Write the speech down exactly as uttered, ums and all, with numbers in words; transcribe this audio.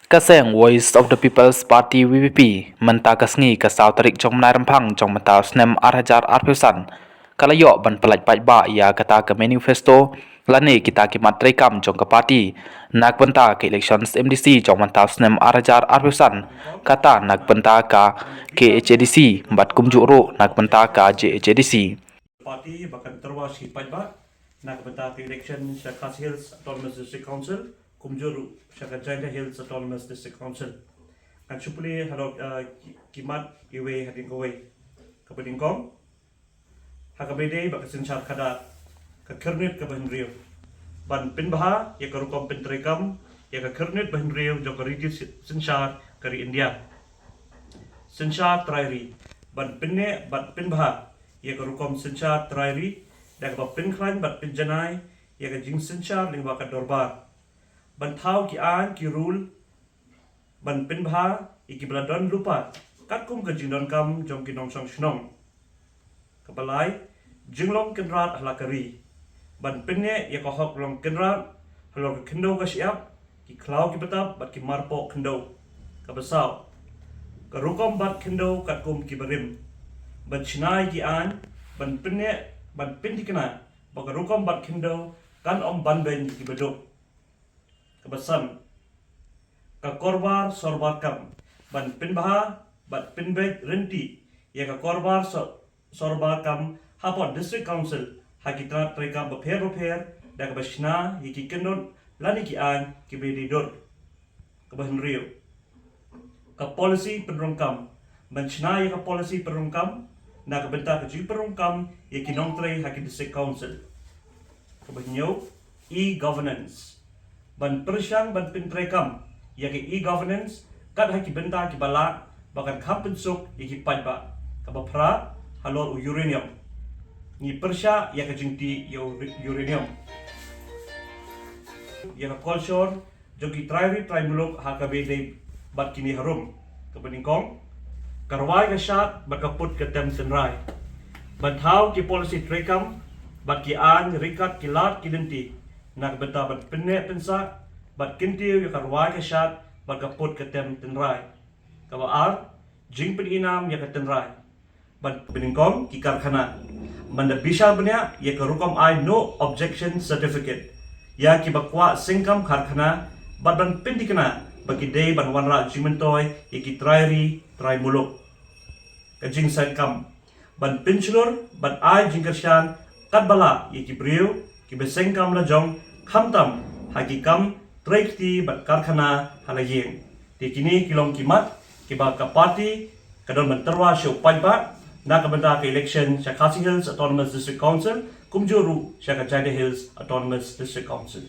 Ka seng Voice of the People's Party, V P P, mynta ka sngi ka saw tarik jong u bnai Rymphang jong mynta u snem ar hajar arphew san, ka la ïoh ban pyllait paidbah ïa kata ka manifesto lane kita ki mat treikam jong ka party na ka bynta ka elections M D C jong mynta u snem ar hajar arphew san, kata na ka bynta ka K H A D C bad kumjuh ruh na ka bynta ka J H A D C. Party ba kan tyrwa sha ki paidbah na ka bynta ka election sha Khasi Hills Autonomous District Council, kumjuh ruh sha ka Jaintia Hills Autonomous District Council. Ngan shu pule halor, uh, ki, ki mat iwei hadien kawei. Kaba nyngkong, ha kaba ïadei bad ka synshar khadar, ka khyrnit kaba hynriew, ban pynbha ïa ka rukom pyntreikam ïa ka khyrnit ba hynriew jong ka riti sy-, synshar ka ri India. Synshar trai ri, ban pynneh bad pynbha ïa ka rukom synshar trai ri da kaba pynkhlaiñ bad pynjanai ïa ka jingsynshar lyngba ka dorbar, ban thaw ki aiñ ki rule, ban pynbha ïa kiba la don lypa katkum ka jingdonkam jong ki nongshong shnong. Kaba lai, jinglong kynrad ha la ka ri, ban pynneh ïa ka hok long kynrad halor ka khyndew ka shyiap, ki khlaw ki btap bad ki marpoh khyndew. Kaba saw, ka rukom bat khyndew katkum ki barim, ban shna ïa ki aiñ, ban pynneh, ban pynthikna ba ka rukom bat khyndew kan ym banbeiñ ïa ki baduk. Kaba san, ka korbar sorbar kam, ban pynbha bad pynbeit rynti ïa ka korbar so-, sorbar kam hapoh District Council ha ki tnat treikam bapher bapher da kaba shna ïa ki kyndon lane ki aiñ kiba dei dur. Kaba hynriew, ka policy pynrung kam, ban shna ïa ka policy pynrung kam na ka bynta ka jingpynrung kam ïa ki nongtrei ha ki District Council. Kaba hynñiew, e-governance, ban pyrshang ban pyntreikam ïa ka e-governance kat ha ki bynta kiba lah ba kan kham pynsuk ïa ki paidbah. Kaba phra, halor u uranium, ngi pyrshah ïa ka jingtih ïa u ri-, uranium. Ïa ka kolshor jong ki trai ri trai muluk ha kaba ïadei bad kine harum. Kaba nyngkong, ka rwai ka shad bad ka put ka tem tynrai, ban thaw ki policy treikam bad ki aiñ ryngkat ki lad ki lynti na ka bynta ban pynneh pynsah bad kyntiew ïa ka rwai ka shad bad ka put ka tem tynrai. Kaba ar, jingpyni nam ïa ka tynrai. Bad kaba nyngkong, ki karkhana, ban da bishar bniah ïa ka rukom ai no objection certificate ïa kiba kwah sengkam karkhana, bad ban pynthikna ba ki dei ban wanrah jingmyntoi ïa ki trai ri trai muluk. Ka jingsaiñ kam, ban pynshlur bad ai jingkyrshan katba lah ïa ki briew kiba sengkam lajong, khamtam ha ki kam trei kti bad karkhana ha la ïing. Te kine ki long ki mat kiba ka party ka don ban tyrwa sha u paidbah na ka bynta ka election sha Khasi Hills Autonomous District Council, kumjuh ruh sha ka Jaintia Hills Autonomous District Council.